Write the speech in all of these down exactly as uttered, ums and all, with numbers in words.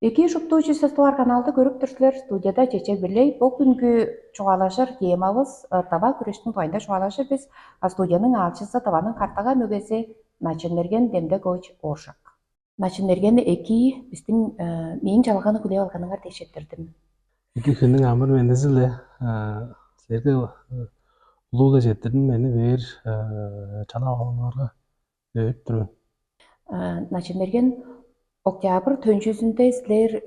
Эки шуптуу чүс товар каналды көрүп тур силер. Студияда Чечек Билей. Бу күнгү чугаалажыр темабыс тава күрештиң дугайында чугаалажыр бис. А студияның аалчысы таваның картага мөгези Начын Мерген Демдекович Оржак. Начын Мерген, эки биздин мээң чалганы хүлээп алганыңар дээш четтирдим. Эки хүнүң амыр мендизи-ле. Силерге улуу-ла четтирдим мени бээр чалап алганыңарга. Өөрүп тур мен. Начын Мерген, октябрь төнчүзүндө силер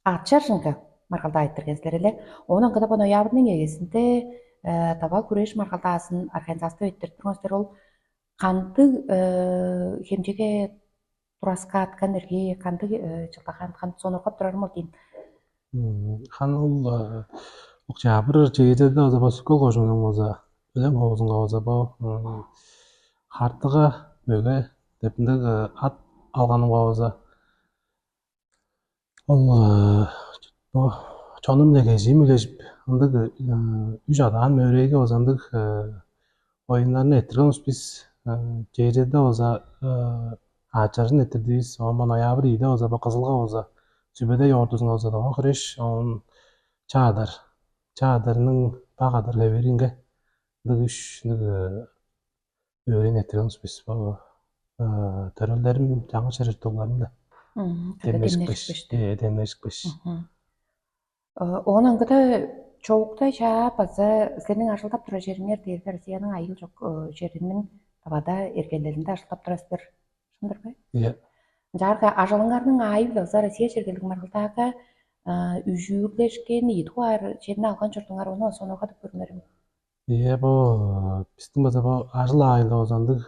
аът чаржынга маргалдаа айтырган силер эле. Оон аңгыда бо ноябрьның эгезинде тава күреш маргалдаасын организация өттүрүп туруңар силер. Ол кандыг хемчеге тураскааткан эрги, кандыг чылдагаан, кандыг сонургап турарым ол дейм. Хан ол октябрь чээрде база бо Сүкөл кожуунуң база Өлең оозунга база бо хартыга мөге деп ындыг ат алганымга база ол бо чонум-биле кежиим үлежип, ындыг үш адаан мөөрейге база ындыг оюннарны эрттирген улус бис. Чээрде база аачарын эрттирдивис. Оон ноябрь ийде база бо Кызылга база Сүбедей ордузунга база доо хереш, оон чаадар, чаадарның баг адар хевиринге ындыг үш ындыг өөрүн эрттирген улус бис. Бо төрелдерим, жаңы чер чурттугларым-да демнешипкеш, демнешипкеш. Оон аңгыда чоокта чаа база силерниң ажылдап турар чериңер дээрге Россияның айыл чок чериниң тавада эргелелинде ажылдап турар силер. Шындыр бе? Иә. Ынчаарга ажылыңарның аайы-биле база Россия чергелиг маргылдаага үжүүрлешкен ийи дугаар черни алган чордуңар, ону сонуга деп көрүңерем. Ийе, бо бистиң база бо ажыл аайында озандыг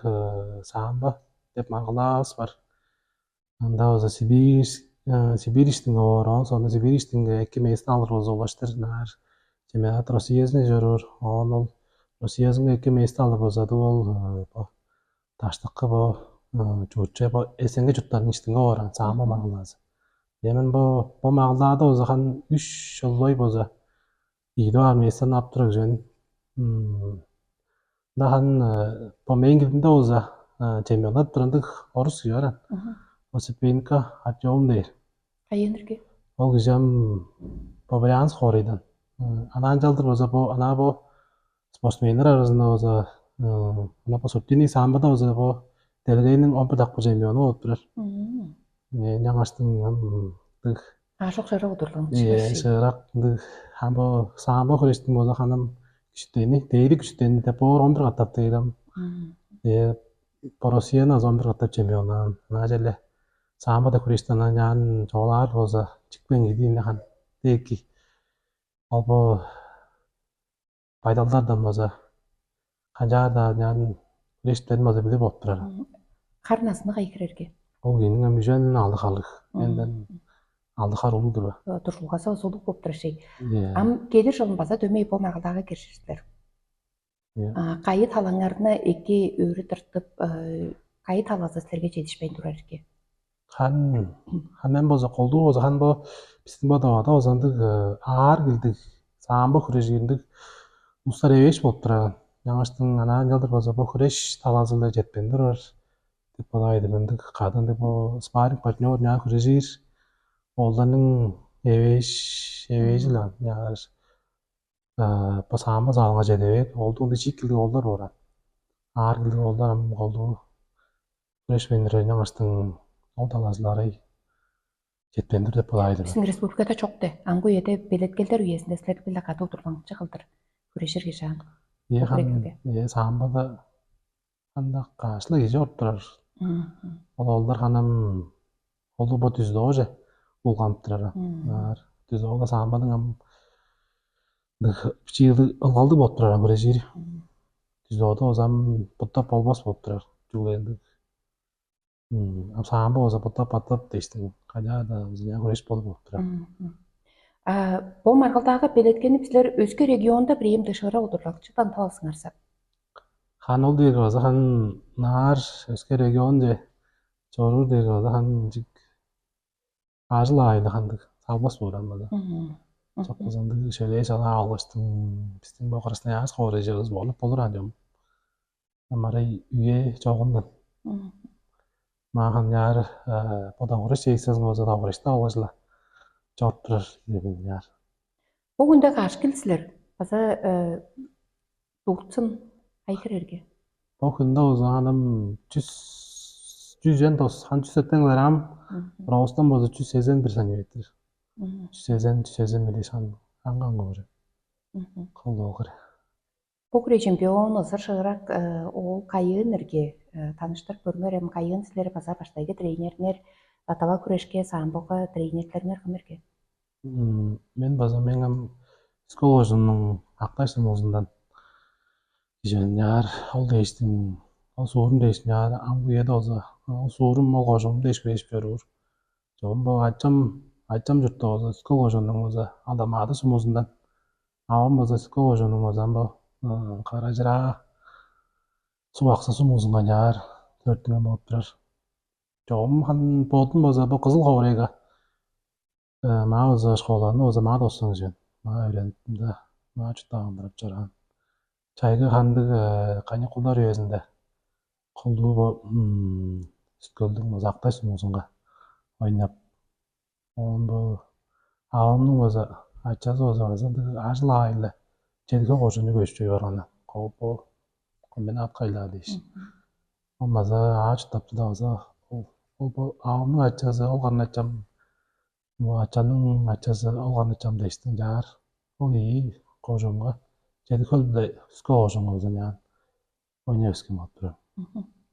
самбо деп маргылдаавыс бар. Ында база Сибирь Сибирь иштинге боор, оон соонда Сибирь иштинге эки место алыр болза улаштыр наар чемпионат Россиясына чоруур. Оон ол Россиясынга эки место алыр болза ол бо даштыкы бо чууче бо эсеңге чурттарның иштинге боор самбо маргылдаазы. Эмен бо бо маргылдаада болза хан үч чыллой болза ийи дугаар местаны ап турар кижи мен. Ында хан бо мээң килдимде болза чемпионат турандыг орус кижи бар. Осипенко Артем дээр. Кайыын ирги? Ол кижи ам бо Брянск хоорайдан. Анаа ынчалдыр болза бо анаа бо спортсменнер аразында болза ана бо спортивный самбода болза бо Делгейниң он бир дакпыр чемпиону болуп турар. Мен жаңаштың ындыг Аажок чара удурлуг. Э, шыырак ындыг ам бо самбо хүрээштиң болза ханам күчүтени, дээри күчүтени деп боор он бир катап дээрим. Э, Россияны азы он бир катап чемпионнаан. Ана челе самбода хүрээштен аняан чоолаар болза чикпен кидиин хан деги. Ол бо байдалдардан база канчаар-даа ынчаан хүрештерин база билип болуп турар. Хар назынныг кайы хирерге? Ол кийиниң ам үжен алды халыг. Менден алды хар улуу-дур. Дуржулгасы улуг болуп турар шей. Ам келир жылын база дөмей бо магалдаага киришир силер. Кайы талаңарны эки өөрү тыртып, кайы талазы силерге жетишпейн турар эрге? Хан хан мен болза колдуу болза хан бо биздин бо давада болза ындыг аар килдиг саамбы хүрежириндиг улустар эвээш болуп турар. Жаңаштың анаа ынчалдыр болза бо хүреш талаазы-ла четпейн турар деп бодаар-дыр. Ындыг кады ындыг бо спарринг партнер няа хүрежир оолдарның эвээш эвээжил ан яаш бо саамбы залыңа чеде бээр. Оолдуг ындыг чиик килдиг оолдар боор ан. Аар килдиг оолдар ам колдуу Күрешпейннер ынчангаштың ол талаазылары четпендир деп бодаар-дыр. Биздин республикада чок де. Аңгы үеде белеткелдер үезинде силер биле кады удурланыкчы кылдыр. Күрешир кижи ан. Ие хан ие саамбада анда каашла кижи оруп турар. Ол олдар ханам олу бо түздооже улганып турар. Түзоога саамбадың ам чыылы ылгалдыг болуп турар күрешир. Түзоодо озам буттап болбос болуп турар. Чүгле ындыг Ам саамбы болза буттап баттап дээштиң. Кайнаар-даа узуняа хүреш болуп болуп турар. А бо маргылдаага белеткенип силер өске регионда бирээм дышыра удурлакчыдан талсыңарза. Хан ол диэги база хан наар өске регион же чоруур диэги база хан чик ажыл аайлы хандык салбас бууран база. Чок база ындыг шөлээ чалаа алгаштың бистиң бо Красноярск хоорайжыбыз болуп болур ан чом. Амарай үе чогундан. Маа ханняар бодогуруш чейиксезин болза, догурушту алгыжыла чоруп турар деп ынчаар. Бо хүнде каш кил силер? База дуртсун айтыр эрге. Бо хүнде узааным жүз жүз тос хан жүз сеттен килограмм, роостон болза жүз сезен бир сантиметр. Жүз сезен жүз сезен миллиш хан аңган көөр. Кол болгур. Бу хире чемпион ызыр шыырак ол кайыын эрге таныштырып көрүңер эм кайыын силер база баштайгы тренериңер атава күрешке самбога тренерлериңер кым эрге? Мен база меңем скол кожуннуң актай сумузундан кижиняар ол дээштиң ол суурун дээшняар ам буеда болза ол суурум ол кожуум дээш бээшип чоруур. Чогум бо ачам ачам чуртта болза скол кожуннуң болза алдамаады сумузундан авам болза скол кожуннуң болза бо каражыраа суг аксы сумузунга чаар төрүттүнген болуп турар. Чогум хан бодум болза бо кызыл ховурайга маа болза школаны болза маа доссуң чүвен. Маа өөренип мында маа чурттап амдырап чораан. Чайгы хандыг каникулдар үезинде колдуу бо үскөлдүң болза актай сумузунга ойнап. Оон бо авамның болза ачазы болза база ындыг ажыл аайы-ла чедиге кожуну көшчү барган. Кооп бо комбинат кайлаа дээш. Ол база аа чурттап турда база ол ол бо авамның ачазы ол карын ачам бо ачамның ачазы ол карын ачам дээштиң чаар. Ол ийи кожуунга чеди хөлбүле үскө кожуунга база няан ойнап өскен болуп турар.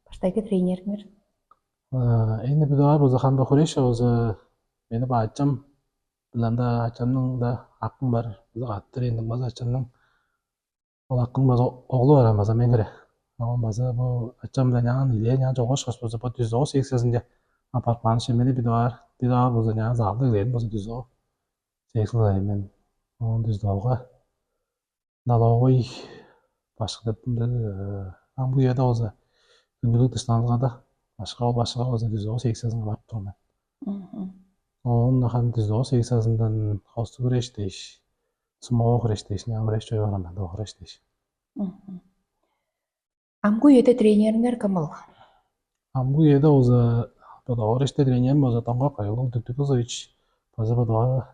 Баштайгы тренериңер? Эни бир даа база ханда хүрээш база мени баачам биланда ачамның да акым бар. База каттыр эндиң база ачамның ол акым база оглу бар база мен кире. Оон база бу ачам биле няан илээ няан чогуушкаш база бу түз догуз секциясынче апарып каан мени бир даа бир даа база няан залда кирээдим база түз догуз секцияда мен оон түз догуга налоговый башкы деп ам бу үеде болза күндүлүг дыштаналгада башка ол башкыга болза түз догуз секциясынга барып турган мен. Оон ахан түз догуз секциясындан хостуг хүрээш дээш, сумоо хүрээш дээш, няам хүрээш чой барган мен доо хүрээш дээш. Амгы үеде тренериңер кым ол? Амгы үеде болза бодоор иште тренерим болза Доңгак Айлыг Дүктүкүзович база бодоор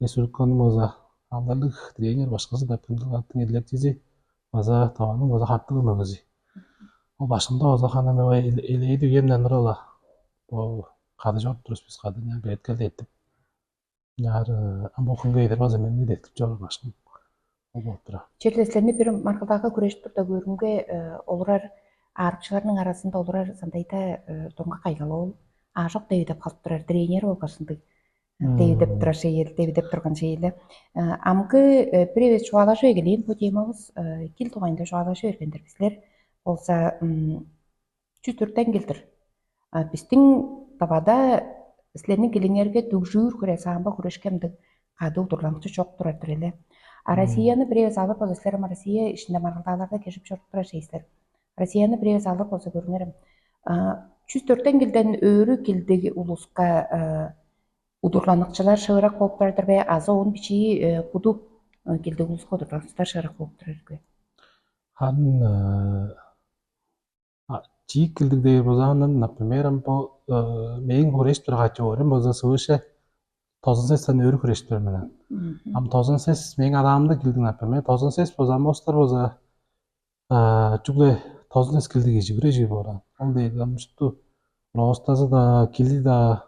республиканың болза алдарлыг тренер башкызы деп кымдылгаттың эдилекчизи база таваның база хартыгы мөгүзи. Ол башкымда база хана мөге элээди үемден ырыла. Ол кады чоруп турус бис кады билеткелди эттип. Яар амбохунга эдер база мени деткип чоруур башкым. Ол болуп тура. Черле силерни бир маргылдаага күрежип турда көрүнге олурар аарыкчыларның арасында олурар сандайда доңга кайгал ол аажок деви деп калып турар тренер болгашындыг деви деп турар шеел деви деп турган шееле. Амгы бир эвес чугаалажып эгелээн бу темабыз кил дугайында чугаалажып эрген-дир бизлер. Болза чүс төрттен келдир. Бистиң тавада силерниң килиңерге дүгжүүр хире саамба хүрешкемдиг кады удурланыкчы чок турар-дыр эле. А Россияны бир эвес алыр болза силер ам Россия ишинде маргылдааларда кежип чоруп турар шей силер. Россияны бир эвес алыр болза көрүңерем. Чүс төрттен килден өөрү килдиг улуска удурланыкчылар шыырак болуп турар-дыр бе азы оон бичии куду килдиг улуска удурланыкчылар шыырак болуп турар бе? Харын чиик килдиг дээр болзаандан, например, ам бо мээң хүрээш тургай чоорум болза сывыше тозан сестен өрү хүрээш турар мен. Ам тозан сес мээң адаамда килдиг, например, тозан сес болза ам остар болза чүгле тозан сес килдиг кижи хүрээжи бооран. Ол дээр ам шупту роостазы да килди да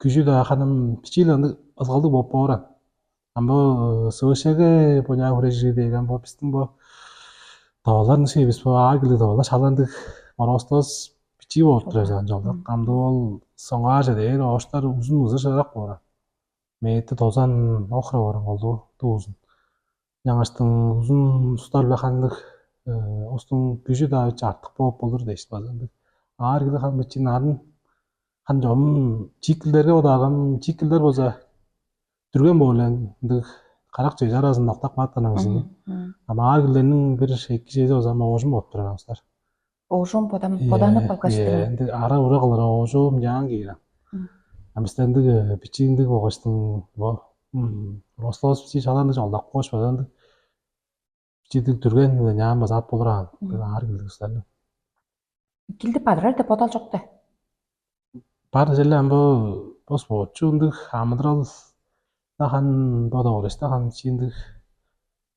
күжү-даа ханым бичиил ындыг ылгалдыг болуп бооран. Ам бо СВШ-ге боняа хүрежири дээген бо бистиң бо довалар ынча бис бо аар килдиг довалар шала ындыг мороостовус бичии болуп турар чоган чолдук. Ам дуу ол соңгаарже дээр оштар узун узу шыырак бооран. Мээти тозан охра бооран колдуу дуу узун. Янгаштың узун устар-биле хандыг устуң күжү-даа артык болуп болур дээш база ындыг. Аар килдиг ханы бичиин арын хан чогум чииккилдерге бодааган чииккилдер болза дүрген боор эле ындыг карак чөй аразын октап каапкан кижини. Ама аар килдерниң бир эки чези болза ама оожум болуп турар амыстар. Оожум бодам боданып алгаш. Ара ура кылыр оожум жаан киирен. Амыстар ындыг бичииндиг болгаштың бо ростовос бичии чалаан чолдак коош база ындыг бичиидиг дүрген биле няан база ап болур аан. Аар килдиг устарны. Килдип бадырар деп бодал чок да. Бар черле ам бо бо спортчу ындыг амыдырал-даа хан бо доограшта хан чи ындыг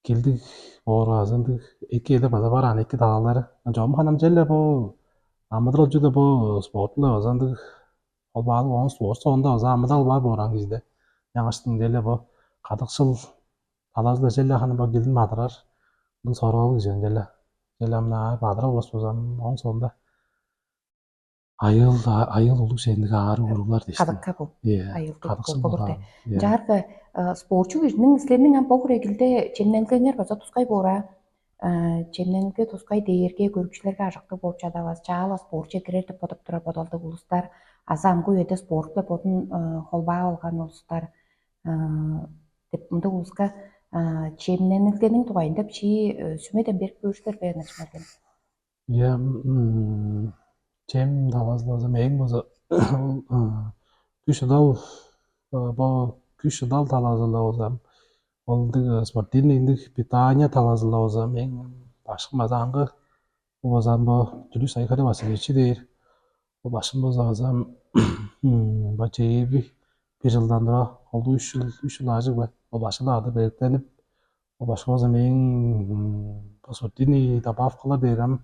килдиг боорга азы ындыг эки эде база бар аан эки талалары. Чогум хан ам черле бо амыдырал чүгле бо спорту-ла база ындыг холбаалыг оон спорт соонда база амыдырал бар боор аан кижиде. Яңаштың черле бо кадыкшыл талазы-ла черле хан бо килдин бадырар ындыг соргалыг кижи черле. Черле ам аар бадырар болбас болза ооң соонда Айыыл айыыл улуг чемниг аарыг уруглар дээштиң. Кадыкка бу. Ийе. Айыыл кадыкшыл болур де. Ынчаарга спортчу кижиниң силерниң ам бо хурегилде чемнелгеңер база тускай боор аа. Чемнелге тускай дээрге көрүкчүлерге ажыктыг болуп чадавас. Чаала спортчу экирер деп бодуп турар бодалдыг улустар азы амгы үеде спорт-биле бодун холбаап алган улустар деп мындыг улуска чемненилгениң дугайында бичии сүмеден берип көрүштер бээр начынарган. Ийе, чем талазылаваза мээң болза ол күш ыдал бо күш ыдал талазылавазам ол ындыг спортивный ындыг питание талазылавазам эң башкы мазаангы болбазам бо Түлүс Айхары Васильевичи дээр ол башкы болзавазам бо чээби бир жылдан тура ол үч жыл үч жыл аажы бе ол башкылаада белектенип ол башкы болза мээң бо спортивный добавкалар дээр ам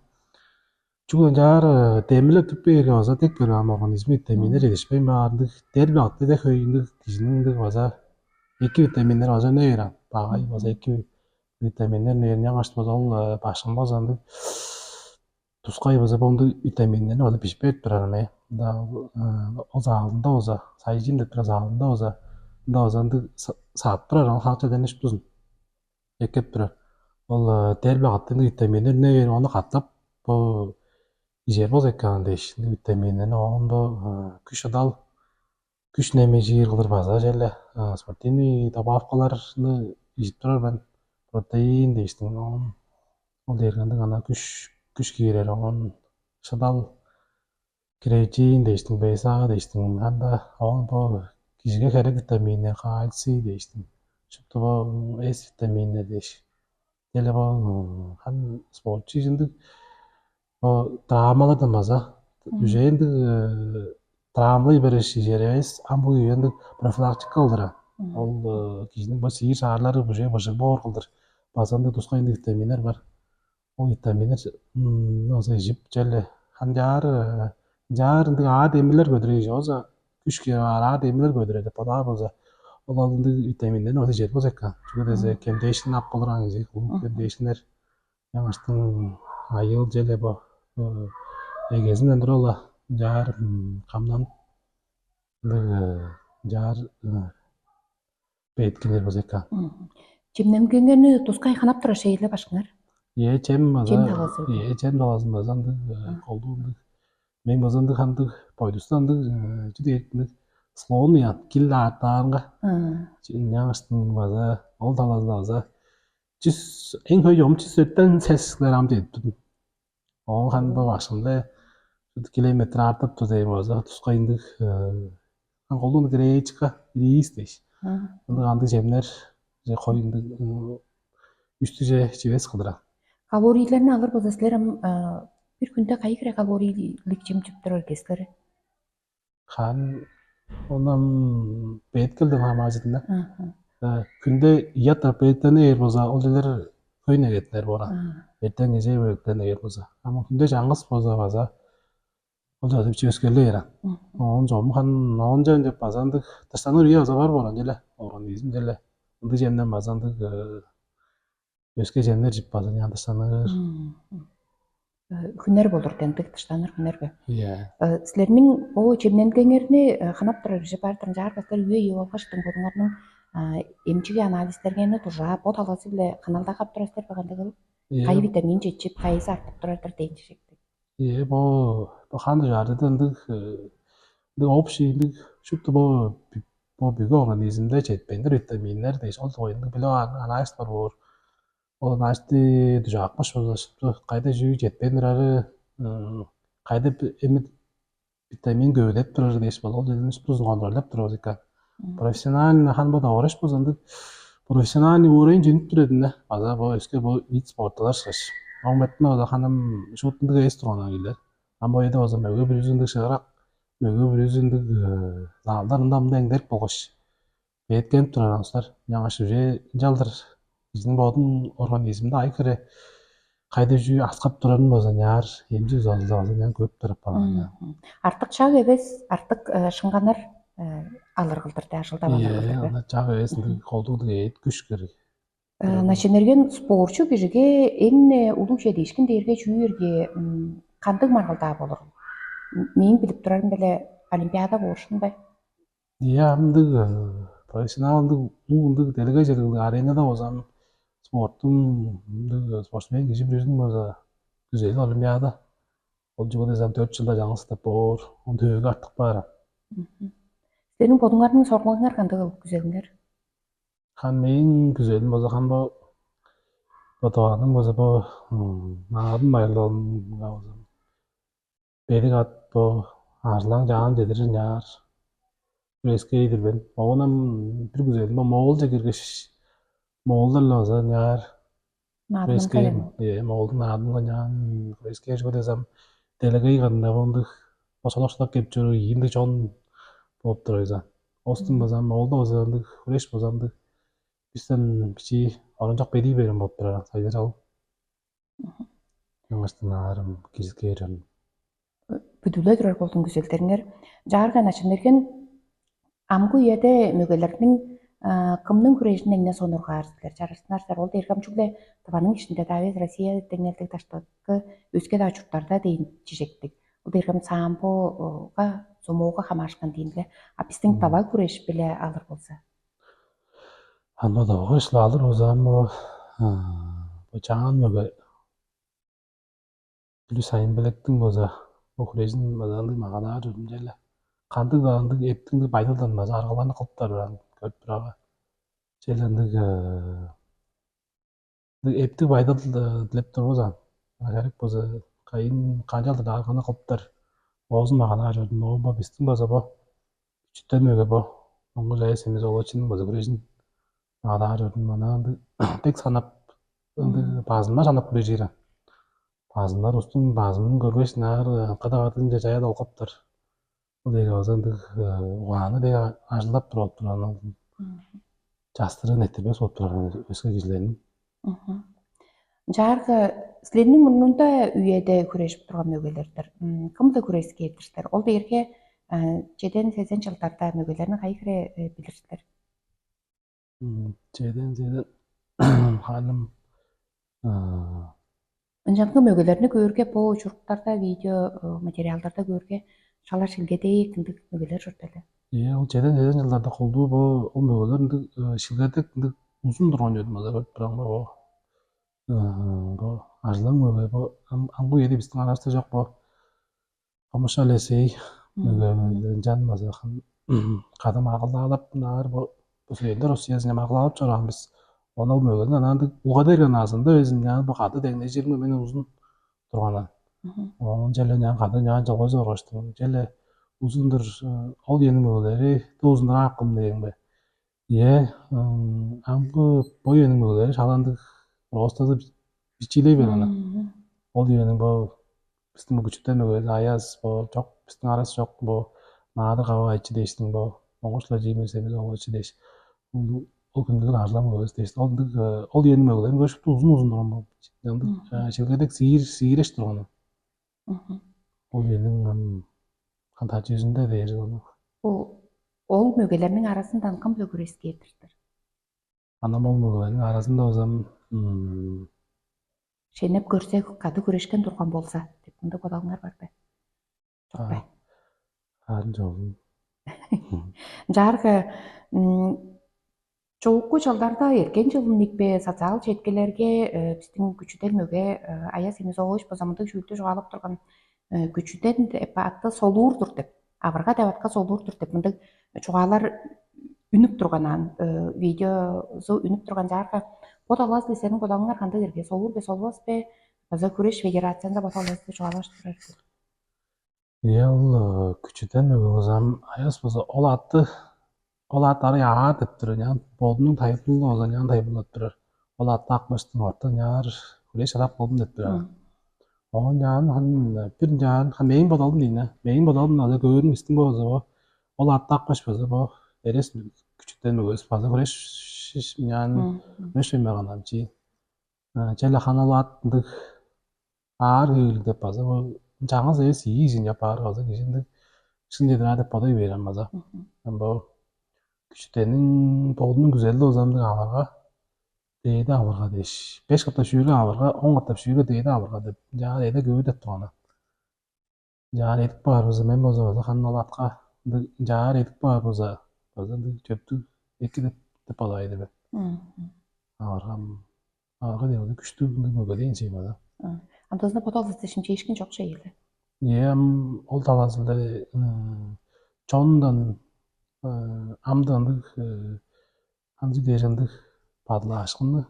Чүгле ынчаар демилеп туруп бээрге база дег берген организм витаминнер жетишпейн баардыг дерби акты дег хөйүндүг кижиниң ындыг база эки витаминнер база үнү бээр багай база эки витаминнер үнү бээр ынчангаш база ол башкын база ындыг тускай база бондуг витаминнерни база бижип берип турар ынай. Ында ол заалында база сайжин деп турар заалында база ында база ындыг саап турар ол халча ден ишип турзун. Эккеп турар. Ол дерби катты ындыг витаминнер үнү бээр ону катап бо ижер болза экен дээш, ындыг витаминнерни оон бо күш ыдал күш немежир кылыр база черле спортивный добавкаларны ижип турар мен. Протеин дээштиң оон ол дээрге ындыг ана күш күш киирер оон шыдал креатин дээштиң, б с а дээштиң, ында оон бо кижиге херек витаминнер, кальций дээштиң, шупту бо эс витаминнер дээш. Деле бо хан спортчу ындыг бо травмалардан база уже ындыг травмалай бериш ижер эвес, ам бо үе ындыг профилактика кылдыр. Ол кижиниң бо сиир шаарлары уже быжыг боор кылдыр. База ындыг тускай ындыг витаминнер бар. Ол витаминнер оза жип черле ханчаар ынчаар ындыг аар демирлер көдүрей же оза күш кире аар аар демирлер көдүрер деп бодаар болза ол ол ындыг витаминден оза жер болза экен. Чүге десе кемдээшин ап болур аңгы улуг кемдээшиннер яңаштың айыл желе бо эгезинден тура ола ынчаар камнан ындыг ынчаар бээткилер болза экен. Чемненгени тускай ханап турар шейле башкыңар? Ээ, чем база. Чем талазы. Ээ, чем талазын база ындыг колдуу ындыг. Мен база ындыг хандыг бойдуста ындыг чү дээртиндиг слон ян кил ааттаарынга. Чаңыштың база ол талазында база чүс эң хөй ом чүс өттен сескилер ам чедип турдум. Оон ханында башкында километр артып тур дейм база тускайындыг колдуунда гречка, рис дээш. Ындыг андыг жемнер же коюндуг үстүже чивес кылдыра. Калорийлерни алыр болза силер ам бир күндө кайы хире калорийлик чем чүп турар экенсилер? Хаан онам бээткелден хамаажыдын да. Күнде ията бээттени ээр болза, ол чүлер хөй негеттинер боор. Эртен кежээ бээттен ээр болза. Ама күнде чаңгыс болза база ол чаады бичи өскерлей эрен. Оон чогум хан оон чон деп база ындыг дыштаныр үе база бар боор ынча эле. Организм деле ындыг чемден база ындыг өске чемнер чип база ынчан дыштаныр. Хүннер болур дендик дыштаныр хүннер бе? Иә. Силерниң бо чемненгеңерни ханап турар кижи бар-дыр. Ынчаарга силер үе ийип алгаштың бодуңарның эмчиги анализтериңерни дужаап, бо талазы-биле каналдаа кап турар силер бе кандай кылып? Кайы витамин четчип, кайызы артып турар-дыр дээн чижектиг. Ээ, бо бо ханды чаардыда ындыг ындыг общий ындыг шупту бо бо бүгү организмде четпейндир витаминнер дээш ол дугайында билип анализ бар боор. Ол анализти дужаапкаш болза шупту кайда чүү четпейндир ары кайда эми витамин көбүдеп турар дээш бол ол жерден шуптузун контролдеп турабыз экен. Профессиональный хан бо доораш болза ындыг профессиональный уровень жөнүп тур эдине база бо өске бо вид спорталар шыгаш. Оң беттине база ханым шуут ындыг эс турган аңгыйлар. Ам бо эде база мөге бүрүзү ындыг шыгырак мөге бүрүзү ындыг залдар ында мында эңдерик болгаш бээткенип турар улустар. Ынчангаш уже ынчалдыр кижиниң бодун организмде ай хире кайда чүү аскап турарын база няар эмчи узалда база няан көрүп турап калган. Артык чак эвес, артык шыңганар алыр кылдыр да, ажылдап алыр кылдыр да. Ана чак эвес ындыг колдуг эът күш керек. Начын эрген спортчу кижиге эң улуг чедиишкин дээрге чүү эрге кандыг маргылдаа болур? Мээң билип турарым биле олимпиада бооршун бе? Ийе, ындыг профессионалдыг улуг ындыг делегей чергелиг аренада болзам, спорттуң ындыг спортсмен кижи бүрүзүн болза күзели олимпиада. Ол чугу дезем төрт жылда жаңылыс деп боор, он төөгө артык баар. Силерниң бодуңарның соргулуңар кандыг күзелиңер? Хан мээң күзелим болза хан бо бодугааным болза бо наадым байырлалынга болза, белик ат бо арзылаң чаан чедирир няар. Үрескей-дир мен. Оонам бир күзелим бо моолче киргеш, моолдар-ла база няар. Наадымын Үрескей кайын. Э, моолдуң наадымга няан үрескей чүгү дезем, делегей кадында бондуг бо солокшулап кеп чоруур ийиндиг чон болуп турар. Остун базам, оолда база ындыг, хүреш база ындыг. Бистен бичии оранчок бедий берем болуп турар сайдар ал. Яңаштан аарым киризге берем. Бүдүлей турар болдуң күзелдериңер. Жаарган ачын берген амгы үеде мөгелерниң кымның хүрежин эңне сонургаар силер, чарыштынар силер. Ол дээрге ам чүгле тываның ишинде да эвес, Россия деңнелдиг даштыкы өске-даа чурттарда дейин чижектиг. Ол дээрге самбога, сумоога хамаашкан дейин-ле. А биздин тава күреш биле алыр болза. Анда довгош алыр болза ам бо чаан мөге плюс айын белектиң болза бо хүрежин базаалыг маганаар үрүмчеле. Кандыг-даа ындыг эптиң байдалдан база аргаларны кылыптар көрүп турарга. Чел ындыг эптиг байдал дилеп турбузан, херек болза кайын канчалдыр даарганы кылыптар оозун маганаар чордум. Оон бо бистиң база бо үчүттен мөге бо оңгу жайы семиз олочунуң база күрежин маганаар чордум. Ана ындыг бек санап ындыг базынмар санап күрежир. Базынмар устун базынын көргеш наар кыда кадынче жая долгоптар. Ол деги база ындыг угааны деги ажылдап туруп тур, аны частырын этирбес болуп турар өске кижилерниң. Чаарга силерниң мурнунда үеде хүрежип турган мөгелердир. Кымда хүрескээрдирлер? Ол дээрге чеден сезен жылдарда мөгелерни кайы хире билир силер? Чеден сезен ханым Ынчангы мөгелерни көөрге, бо чуруктарда, видео материалдарда көөрге, шалар шилгедээ ындыг мөгелер чурт эле. Иә, ол чеден чеден жылдарда колдуу бо ол мөгелер ындыг шилгедек ындыг узун турган чүве база көрүп турам бо. Бо ажылаң мөге бо амгы үеде биздин арабызда жок бо. Хомушал эсей мөге ынчан база кадам агылдаалап наар бо бусуендер Россиясынче маглаап чораан бис. Ону мөгөнүн анаан улга берген азында безин бо кады деңнежириң мен узун турганан. Оон челе няан кады няан чогой зоргаштым. Челе узундур ол эниң мөгелери ды узунурааккым дээң бе. Ийе, амгы бо эниң мөгелери шаландыг ростазы бичиилей берген ана. Ол эниң бо биздин бо күчүтен мөгелери аяс бо жок, биздин арас жок бо наадыр кава айтчы дээштиң бо оңушлар жиймесе биз ол айтчы дээш. Ол күндүлүк ажылам мөгелес дээш. Ол ындыг ол эниң мөгелерин көрүшүптү узун узун турган бо. Ындыг шилгедек сиир сииреш турган. Ол эниң ам кантаа жүзүндө дээр ону. Ол ол мөгелерниң арасындан кым бөгүрескээрдирлер? Ана ол мөгелерниң арасында озам Шенеп көрсе, кады күрешкен турган болза деп мындай бодалыңар бар бе? Жок бе? Арын жолун. Жаарга чогуку жылдарда эркен жылын никпе социал четкелерге биздин күчүден мөге Аяс Эмизович база мындыг чүүлдү чугаалап турган күчүден деп атты солуур-дур деп, авырга деп атка солуур-дур деп мындыг чугаалар үнүп турган аан видеозу үнүп турган жаарга бо талаас силерниң бодооңар кандай эрге солуур бе солбас бе база күреш федерациянда бо талаас чугаалаш турар. Ийе, ол күчүден мөге база ам аяс база ол атты ол ат ары аар деп тур, ынчан бодунуң тайылбылы база ынчан тайылбылап турар. Ол атты акмыштың орта ынчаар хүреш адап болдум деп турар. Оон чаан хан бир чаан хан мээң бодалым дейн, мээң бодалым аза көөрүм истиң болза бо, ол аттаапкаш база бо эрес күчүтен мөгөс база хүреш мынчаан, хүреш бемеганам чи. Чел ахан ол ат ындыг аар хевирлиг деп база бо, чаңгыс эвес ийи кижини чап аар база кижи ындыг шын чедир деп бодой бээр ам база. Ам бо күчүтениң бодунуң күзели болза ындыг аварга, дээди аварга дээш, беш катап шүүрге аварга, он катап шүүрге дээди аварга деп чаар эде көөр деп турган. Чаар эдип баар болза, мен болза база ханын ол атка ындыг чаар эдип баар болза, база ындыг чөптүг эки деп деп алаайды мен. Аваргам аварга деп күчтүг ындыг мөгелейн сыймада. Антызында бодалдызды шимчээшкин чок чей эле. Эм ол талаасында чондан амда ындыг анчы дээш ындыг бадылаашкынны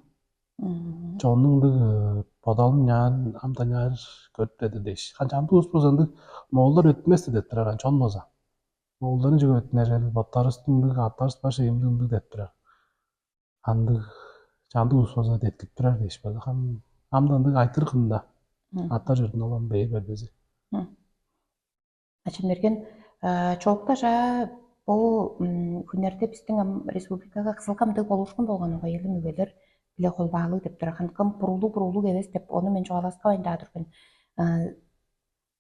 чоннуң ындыг бодалын няан ам даняар көрүптедир дээш. Хан чамдык улус болза ындыг моолдар өттүмес деп турар ан чон болза. Моолдарын чүге өттүнер боттарыстың ындыг аттарыс баш ыйымдыг ындыг деп турар. Андыг чамдык улус болза деткип турар дээш болза. Хан ам да ындыг айтыр кында аттар чордун ол ам бээр бербези. Ачамерген чоокта-жаа бо хүннерде бистиң ам республикага кызыл камдыг болуушкун болган угай эле мөгелер биле холбаалыг деп турар. Ханкым буруулуг буруулуг эвес деп ону мен чугааласкавайн-даа турган.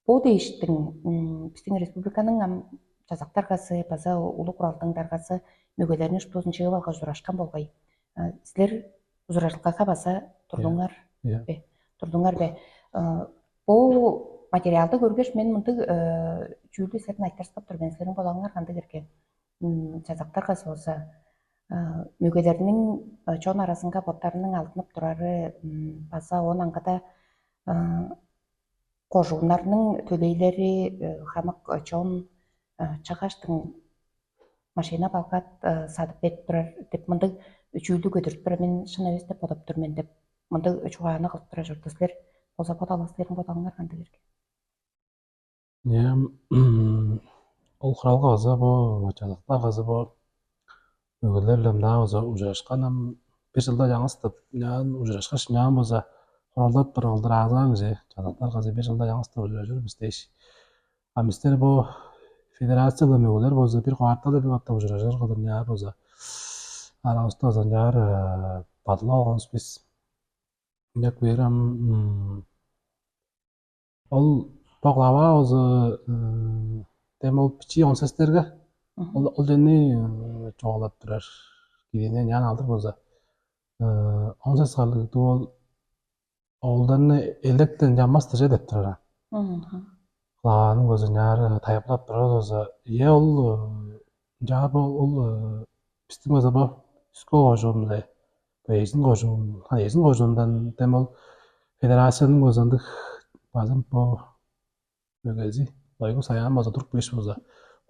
Бо дээштиң бистиң республиканың ам чазак даргазы база улуг куралдың даргазы мөгелерин шуптузун чыып алгаш ужурашкан болгай. Силер ужурашкага база турдуңар бе? Турдуңар бе? Бу материалды көргеш мен мындыг чүүлдү силерден айтырыскап тур мен. Силерниң бодооңар кандыг эрге? Чазактар кызы болза мөгелерниң чон аразынга боттарының алдынып турары база оон аңгыда кожууннарның төлейлери хамык чон чыгаштың машина балгат садып берип турар деп мындыг чүүлдү көдүрүп турар мен шын эвес деп бодоп тур мен деп мындыг чугааны кылып турар чорду силер болза бодалыңар силерниң бодооңар кандыг эрге? Ам ол хуралга база бо, чазактар база бо, мөгелер-ле мынаа база ужурашкан ам бир чылда чаңгыс деп, ынчаан ужурашкаш, ынчаан база хоралдап тур кылдыр аазаан кижи чазактар база бир чылда чаңгыс деп ужуражыр бис дээш. А бистер бо федерация-ла мөгелер болза бир кварталда бир катап ужуражыр кылдыр ынчаар база аравыста база ынчаар бадылап алганывыс бис. Ынчак бээр ам ол бо глава база дем ол бичии он сестерге ол ол дени чугаалап турар. Кирээни няан алдыр болза он сес харлыг дуу ол оолдарны электен чаммас дыже деп турар. Главаның база няары тайылбылап турар база. Е ол ынчаар бо ол бистиң база бо үскө кожуунда бо эжин кожуун, эжин кожуундан дем ол федерацияның база ындыг база бо мөгези Дойгу Саян база туруп кээш болза,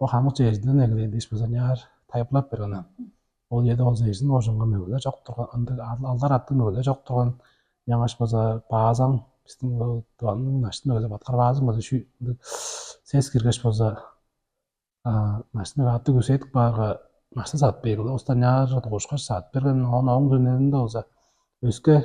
бо хамык чээржиден эгелээн дээш база няар тайылбылап берген. Ол үеде болза эжин кожуунга мөгелер чок турган, ындыг алдар аттыг мөгелер чок турган. Ынчангаш база баазаң бистиң дыванның наштын мөгелер баткар баазаң база ындыг сес киргеш болза наштын мөге аттыг үсээдик баарга наштын садып бээр. Ол устан няар дугушкаш садып берген, оон ооң түннеринде болза өске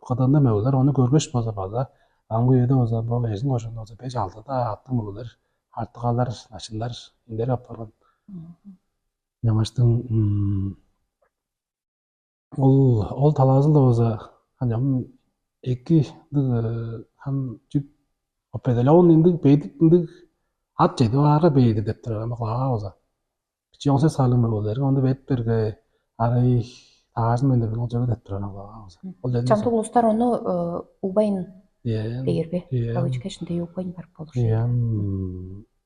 кыдыында мөгелер ону көргеш болза база амгы үеде болза бо эжин кожуунда болза беш алты-даа аттыг мөгелер, артыгалар, начыннар эндерге апарган. Ынчангаштың ол ол талаазында болза ам эки ындыг ам чүк определённый ындыг бедик ындыг ат чедип аарга бээр деп турар ама кылаага болза. Бичии он сес харлыг мөгелерге ону бедип берге арай таажын мендер ол чөге деп турар ама кылаага болза. Ол дедим Чамдык улустар ону угбайн Иә. Дээрби Иә. Кавычка ишинде угбайн барып болур. Иә.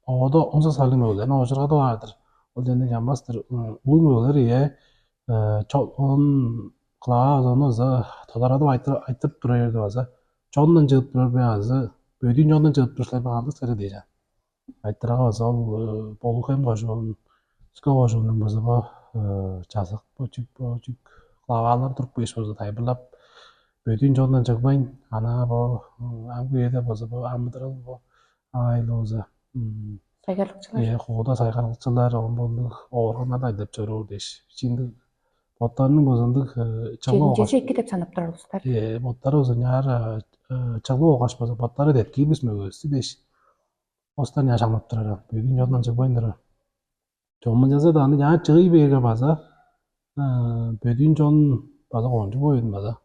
Оодо он сес харлыг мөгелерин оожургады баардыр. Ол дедим чамбастыр улуу мөгелер иә он кылаага ону за тодарадып айтырып тура берди база. Чондан чыгып турар бе азы бөдүүн чондан чыгып турар силер бе кандыг силер дээжен. Айтырага база ол болух эм кожуун, үске кожуунуң база бо чазык бо чүк бо чүк кылагаалар туруп кээш база тайылбырлап бөдүүн чондан чыгбайн, ана бо амгы үеде база бо амыдырал бо айлы база Сайгарлыкчылар. Э хууда сайгарлыкчылар оон болдук оорганнар айдап чоруур дээш. Чииндиг боттарының база ындыг чыгма Чединчеси эки деп санап турар улустар. Э боттары база няар чыглып алгаш база боттары деткиир бис мөгевисти дээш, остар ынчаар шаңнап турар. Бөдүүн чондан чыгбайн турар. Чомунчаза-даа ынчаар чыгый бээрге база бөдүүн чон база кончуг боюн база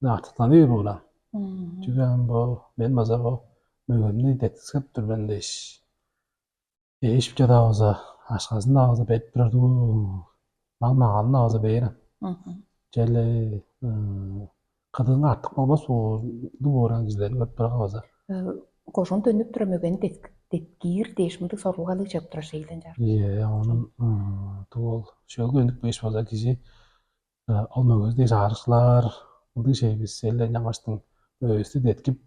артыктаныр боор. Чүге ам бо мен база бо мөгемни деткип тур мен дээш, эш-биче-даа болза, акшазын-даа болза берип турар дуу, мал-маганын-даа болза бээр. Черле кыдыынга артык болбас боор, боор ан кижилерин көрүп турарга база. Кожуун төнүп тура мөгени деткиир дээш мындыг сорулгалыг чыгып турар шейлен чаар. Ийе, онун тугу ол шөлгө өнүк бээш болза кижи ол мөгези дээш аарышлаар, ындыг шей бис эле ынчангаштың мөгевисти деткип,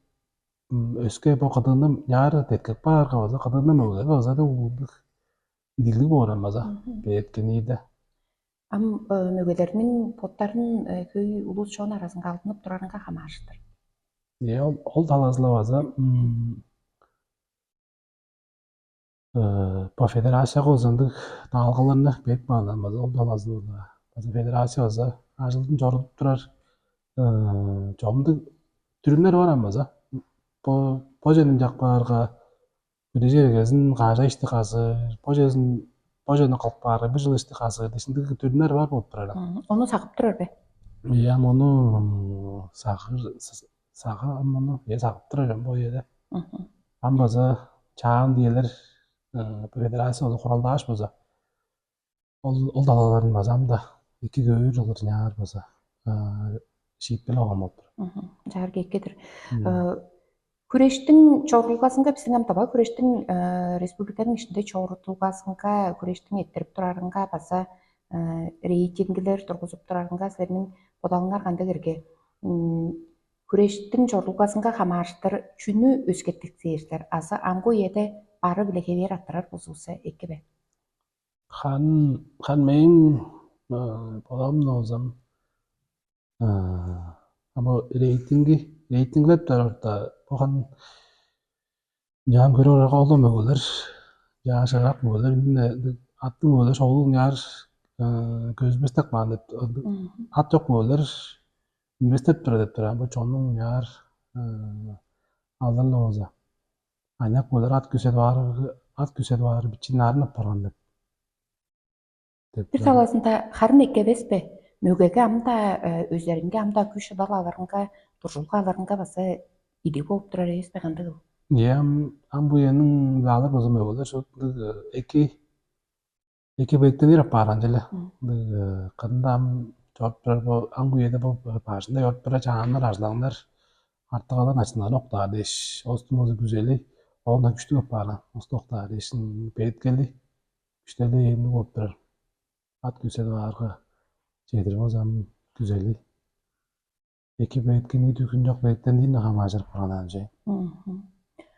өске бо кыдыыны няар деткип каарга база кыдыыны мөгелери база да уулдуг идиглиг боор база. Бээткенииде. Ам мөгелерниң боттарын хөй улус чон аразынга алдынып турарынга хамаарыштыр. Э, ол, ол талазыла база бо федерацияга озандыг даалгаларны берип каандан база ол талазыла база федерация база ажылдын чорудуп турар чомдуг дүрүмнер бар ам база. Бо бо чедин чакпаарга бирежергезин каажа ишти казыр, бо чедин бо чедин кылып каарга бир жыл ишти казыр дээш ындыг дүрүмнер бар болуп турар. Ону сагып турар бе? Ыя, мону сагыр сага мону ыя сагып турар бо үеде. Ам база чаан диелер федерация база хуралдааш база ол ол далаларын база ам да эки көөр жылдыр чаар база шиитпелеп алган болуп тур. Чаар кээккедир. Хүрештиң чорулгазынга биздиң ам таба хүрештиң республиканың ишинде чорудулгазынга хүрештиң эрттирип турарынга база рейтингилер тургузуп турарынга силерниң бодалыңар кандай эрге? Хүрештиң чорулгазынга хамаарыштыр чүнү өскеттиксээр силер азы амгы үеде бары биле хевээр аттырар болзувусса эки бе? Хан хан мээң бодалым болзам ам рейтинги рейтинглеп турар орта бу хан Ынчаан көрүп орарга ол-ла мөгелер, чаа шыырак мөгелер, аттыг мөгелер шоолуг ынчаар көзүлбестек баан деп, ат чок мөгелер үнместеп тура деп тур. Ам бо чоннуң ынчаар алдар-ла болза, аныяк мөгелер ат күүседип аар, ат күүседип аар бичиин аарынып барган деп. Бир талазында харын эки эвес бе? Мөгеге ам-даа, өзеринге ам-даа күш-шыдал алырынга, дуржулга алырынга база идиг болуп турар эвес бе кандыгыл? Ийе, ам ам бу үениң алыр база мөгелер шуут ындыг эки эки белектенир апаар анча-ла. Ындыг кырында ам чоруп турар бо ам бу үеде бо бажында чоруп турар чааннар, арзылаңнар артык алар начыннарын октаар дээш, оостун болза күзели оон-даа күштүг апаар, оосту октаар дээш, белеткели күштели ээмниг болуп турар. Ат күүседип аарга, чедир база ам күзели. Эки белеткени дүгүн чок белеткендиин хамаажырып канаан чүве.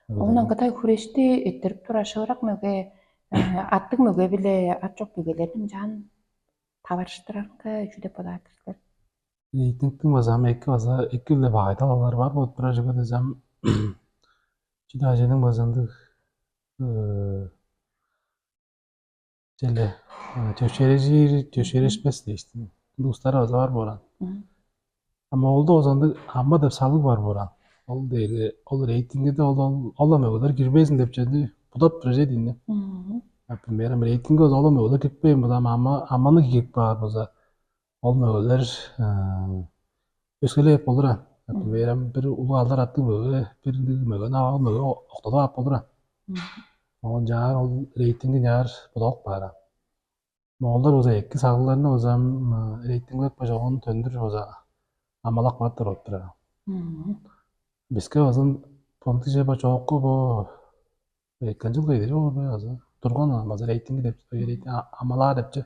Оон аңгыда хүрешти эртирип тура шыырак мөге, аттыг мөге биле ат чок мөгелерни ынчаан таварыштырарга чүү деп бодаар силер? Рейтингтиң база ам эки база эки биле багайдалалар бар болуп турар чүге дезем, чүдө ажының база ындыг черле чөпшээрежир, чөпшээрешпес дээштиң. Ындыг устары база бар бооран. А моолда озандыг ама деп салыг бар бооран. Ол дээрге ол рейтингиде ол ол ам өгөлер кирбезин деп чүвени будап тура же дейни. Например, ам рейтинге ол ам өгөлер кирпейн база ама аманы кирип каар база ол мөгелер өскелеп болур. Например, ам бир улуг алдар аттыг мөге, бир ындыг мөгени ап мөге октодуп ап болур. Оон чаар ол рейтинги чаар бодалып каар. Моолдар база эки сагыларны база ам рейтинглеп бажа оон төндүр база амалак бааттар болуп турар. Биске база понтиже ба чоокку бо эккен жыл кайдыр боор бе база турган база рейтинги деп амалаа депчи.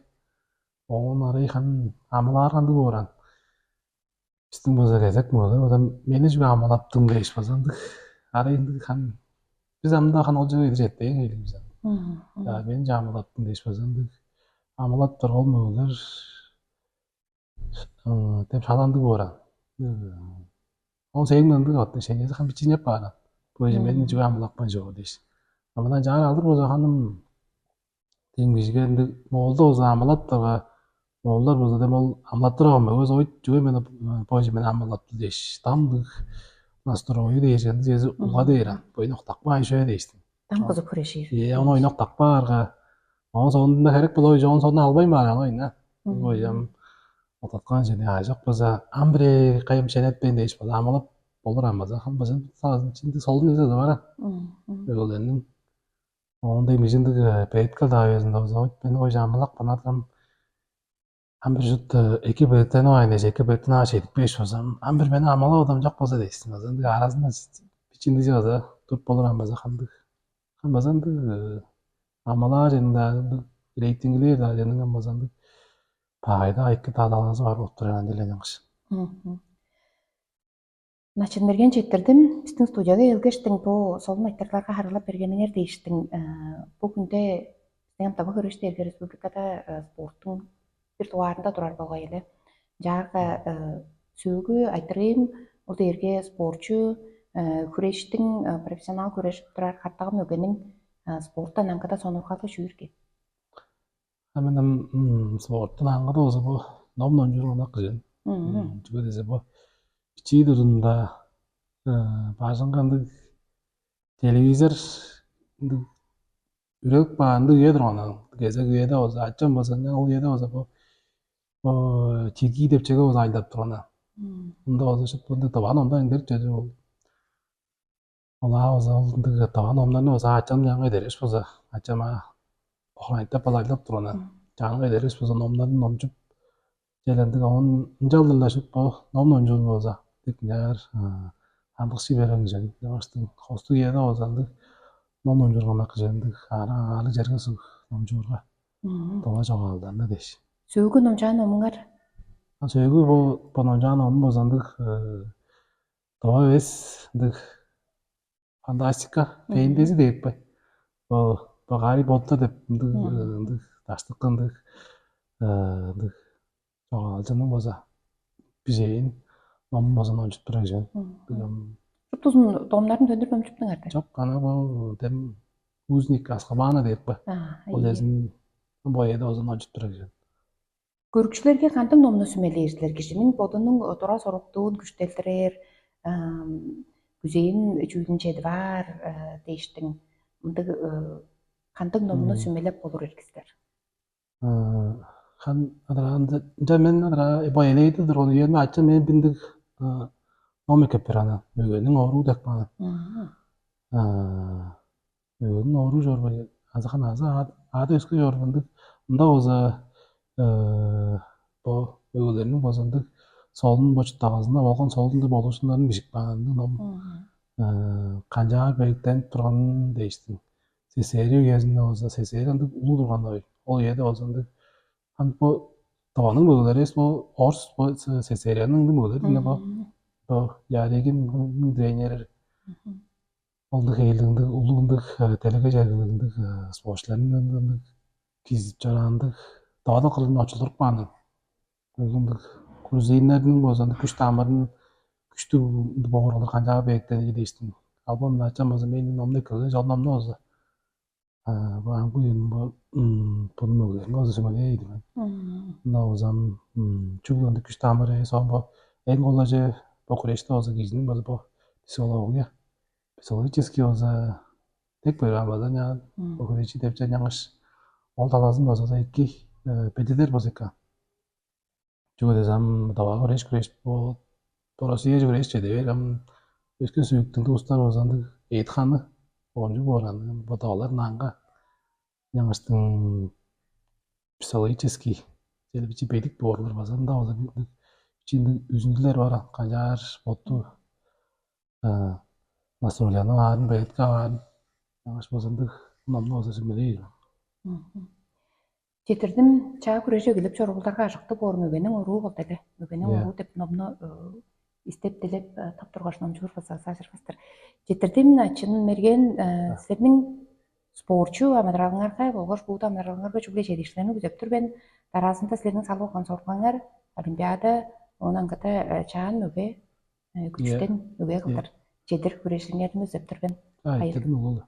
Оон арай хам амылаар кандыг бооран. Бистиң база кезек мугалар база мени чүге амалаптың дээш база ындыг. Арай ындыг хам биз амда хан ол чүге кедир четпейн келдик биз. Мени чүге амалаптың дээш база ындыг. Амалап турган мугалар деп шаландыг бооран. Он сегиң ындыг отношениеси хам бичине бааран. Бу эже мени чүге амылапкан чогу дээш. А мындан чаар алдыр болза ханым Дең бижиге ындыг моолда болза амылап турга Олар болза дем ол амлаттырган бе, өзү ойт чүге мен позже мен амылаптым дээш, там дыг настрою дээш, ынды чези уга дээр ан. Бойну октакпаан шөе дээштиң. Там кызы күрешир. Е, ону ойну октакпаарга, оон соонунда херек болой, оон соонда албайн баар аны ойна. Бойам отаткан жени ажок база ам бире кайым шенетпейн дээш база амылап болур ам база хам база саазын чинди солун эзе бара. Өглерниң оондай мижиндиг петкал даавезинде база ойт мен ой жамылак банаткан ам бир жут эки бетен оайнеш эки бетен аш эдип беш база ам бир мени амалап адам жок база дейсиң база ындыг аразында бичиндиже база туруп болур ам база хандыг хам база ындыг амалаа женинде рейтингилер да женинген база ындыг Пагайда айыккы даадалгазы бар болуп турар андилен аңгыш. Начын мерген четтирдим. Биздин студияга келгештиң бу солун айтырларга харылап бергениңер дээштиң. Бу күндө сен таба көрүштү эрге республикада спорттуң бир дубаарында турар болгай эле. Жаарга сөөгү айтырыым ол дээрге спортчу күрештиң профессионал күрешип турар каттагым өгениң спорттан аңгыда сонургалга чүүрген. А мен спорттун аңгыда болза бу ном номчуур ынак кыжын. Чүге десе бу бичии турунда бажыңга ындыг телевизор ындыг үрелип каан ындыг үе турган кезек үеде болза ачам болза ол үеде болза бу тиргий деп чеге болза айлап турган. Ында болза шыт ындыг дыван ондан индерип чеди ол Олаа база ол ындыг тыван номнарны база ачам чаңга эдереш база ачам аа охранайттап балайлап турган чаңга эдереш база номнарын номчуп чел ындыг оон ынчалдыр-ла шуп бо ном номчуун база дег мынчаар андыкшый берген кижи ынчангаштың хостуг үеде база ындыг ном номчурган кижи ындыг ара аалы черге суг номчуурга дова чогаалдарны дээш. Сөөгү номчаан номуңар? Сөөгү бо бо номчаан номум база ындыг Доо эвес ындыг фантастика, фэнтези дээп бай. Бо бо Гарри Поттер деп ындыг ындыг даштыкка ындыг ындыг чогаалчының база бижээн номун база номчуп турар кижи. Шуптузун домнарын төндүр номчуптуңар да? Жок, ана бо дем узник Аскабана деп бай. Ол эзин бо эде база номчуп турар кижи. Көрүкчүлерге кандыг номну сүмелээр силер? Кижиниң бодунуң тура соруктуун күштелдирээр, күзээн чүүлүн чедип аар дээштиң мындыг кандыг номну сүмелеп болур эргистер? Хан адыраанда ынча мен адыраа бо элейди турган үемде ача мен биндиг ном экеп бер аны. Мөгениң оруу деп каан. Мөгениң оруу чорбай азахан азы аада өске чорбандыг. Мында болза бо өгүлерниң базындыг солун бо чурттагызында болгон солун деп болушуннарын бижип каанын ном канчаар белгиленип турганын дээштиң. Сесери үезинде болза сесери ындыг улуу турган ой. Ол үеде болза ындыг ам бо тываның мөгелери эвес бо орус бо сесерияның ындыг мөгелери дийне бо бо Ярегин тренерер. Ол ындыг ээлдиг ындыг улуг ындыг делеге чергелиг ындыг спортчуларның ындыг кизип чораандыг доодо кылын очулдуруп каан. Ол ындыг грузиннерниң болза ындыг күш тамырын күштүг боорулар канчаага бээктени дээштиң. Албан ачам болза мени номну эккелген жол номну болза бо аңгы уюн бо бунун мөгелерин болза сүмелей ийди мен. Мына болзам чүгле ындыг күш тамыры соон бо эң колаже бо күреште болза кижиниң болза бо психология психологический болза дег бер база няан бо күречи деп чаңгыш ол талазын база эки бедидер болза экен. Чүге дезем даваа күреш күреш бо Россияже күреш чеде бер ам өскен сүйүктүң устар болза ындыг эйт ханы оончуг боор аны бо давалар нанга чаңгыштың психологический чели бичи бедик боорлар база ында база бичиинде үзүндүлер бар канчаар ботту Масурулянның аарын быйытка аарын аңаш базындыг номну база сүмелей. Четирдим чаа күрежи эгелеп чоргулдарга ажыктыг боор мөгениң уруу болду эле. Мөгениң уруу деп номну истеп делеп тап тургаш номчуур база сажырбастыр. Четирдим чын мерген силерниң спорчу амыдыралыңарга болгаш бууду амыдыралыңарга чүгле чедииштерни күзеп тур мен. Дараазында силерниң салып алган сорулгаңар олимпиада оон аңгыда чаан мөге күчтен мөге кылдыр чедир күрежиңерни үзеп тур мен. Айттым улуг.